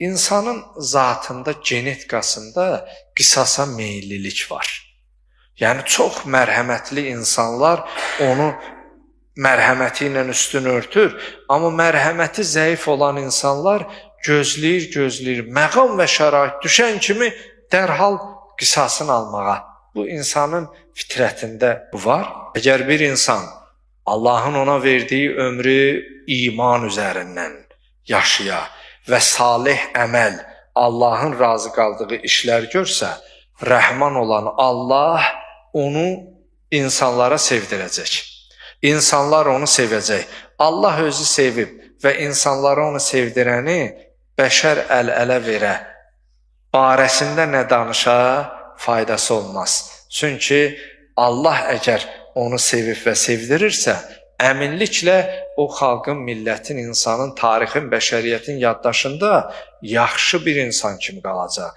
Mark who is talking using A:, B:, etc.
A: İnsanın zatında, genetikasında qisasa meyillilik var. Yəni çox mərhəmətli insanlar onu mərhəməti ilə üstün örtür, amma mərhəməti zəif olan insanlar gözləyir, gözləyir, məqam və şərait düşən kimi dərhal qisasını almağa. Bu insanın fitrətində bu var. Əgər bir insan Allahın ona verdiyi ömrü iman üzərindən yaşaya və salih əməl, Allahın razı qaldığı işlər görsə, Rəhman olan Allah onu insanlara sevdirəcək. İnsanlar onu sevəcək. Allah özü sevib və insanlara onu sevdirəni bəşər əl-ələ verə, barəsində nə danışa faydası olmaz. Çünki Allah əgər onu sevib və sevdirirsə, əminliklə o xalqın, millətin, insanın, tarixin, bəşəriyyətin yaddaşında yaxşı bir insan kimi qalacaq.